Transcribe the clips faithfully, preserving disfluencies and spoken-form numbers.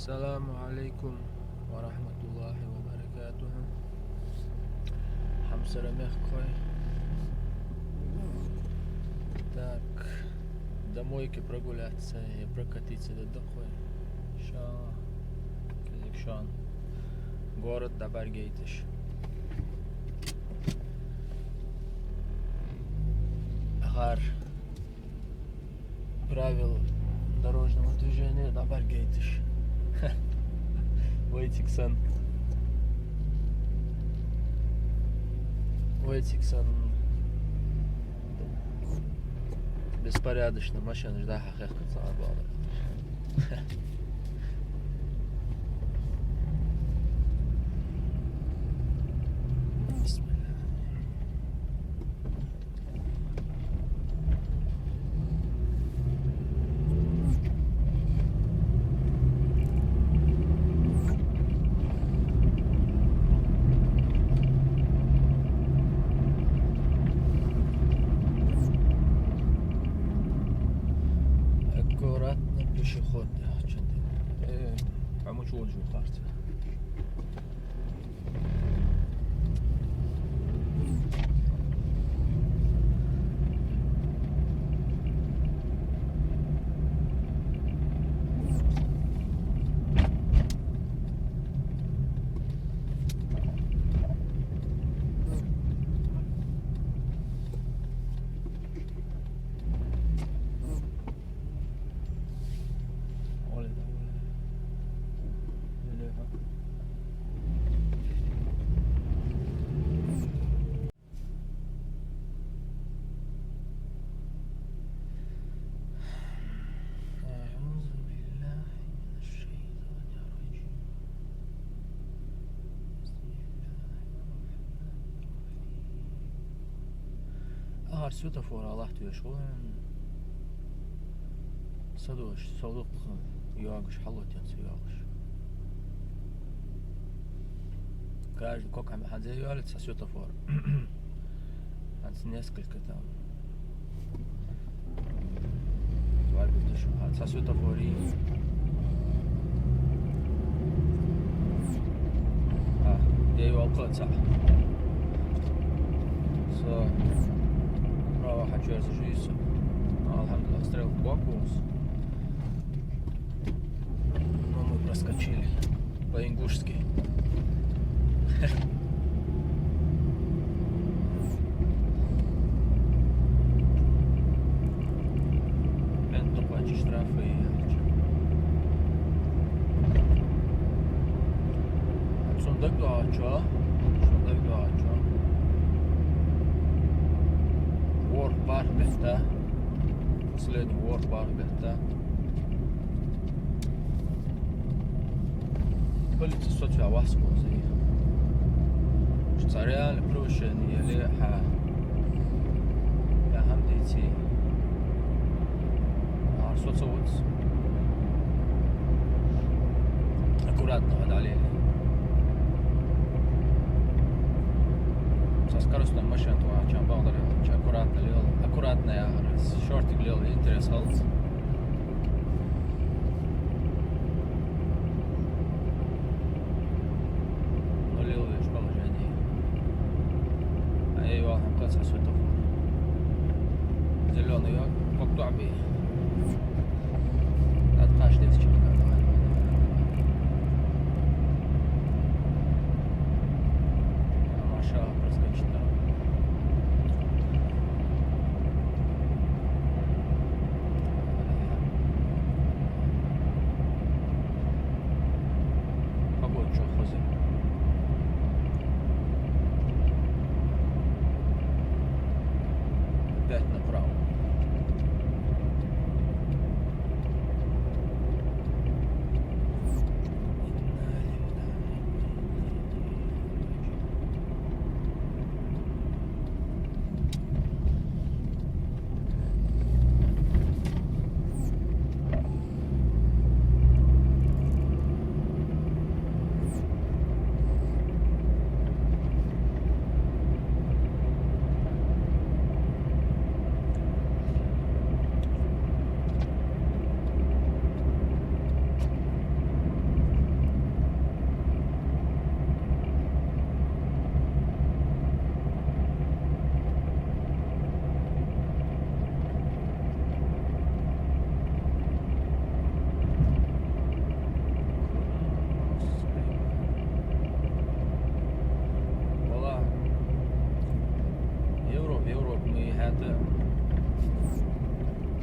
السلام عليكم ورحمة الله وبركاته. Хьамсара мехкахой. Так, домойка прогуляться, я прокатиться да дакхой. Ша, кизик шоана. Город дӀабӀаргагойташ. ХӀара правила дорожного движения дӀабӀаргагойташ. Вай цига санна. Вай цига санна. Беспорядочно машинаш дӀа-хьа хехкац арбала. Аккуратно, пешеход. Э, хьо мича водаш ва харц? أعوذ بالله من الشيطان الرجيم. بسم الله الرحمن الرحيم. ХӀара светофора лахтош ван. Садош, со дукха йоагаш, хьалотен ца йоагаш. Каждый кокхьама хьанзе йоалац цхьа светофор. ХӀанз несколько там. Варгуташ, а, цхьа светофор я. А, де йоалкха цхьа. Со права хьачуерзаш йису. Алхьамдулиллах, стрелка бокус. Но мы проскочили по-ингушски. Бен тукъача штрафы яхача. Цундаг доагӀачо, цундаг доагӀачо. ВорхӀ бархӀ бетта. Последний ворхӀ бархӀ бетта. Полиция соцвя васкоза. Царян превышение ле хьа. Я хӀама дийци. А, соцавац. Аккуратно хьадале. Со скоростной машина тӀа ваьхача бакъдар, ча аккуратно лел, аккуратно яхар, шортик лел, интерес хилац. Но лел веш положение. А я йоалхьан кац а светофор. Зелёный йоаг, кок дуӀа бе. Откаш деза чакхар. Маша проскочит.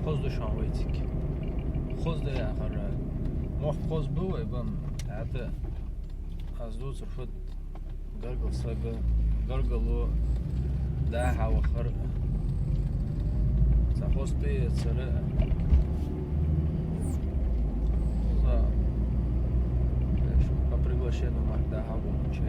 Хоза да шоана вай цига. Хоза да яхар. Мохк хоза ба вай бенна. ХӀаьта аз дувцар фуд, гаргара саг, гаргало дӀа-хьа вахар, цхьа хоза пе яцар, цхьа, по приглашению мара дӀа-хьа вахача.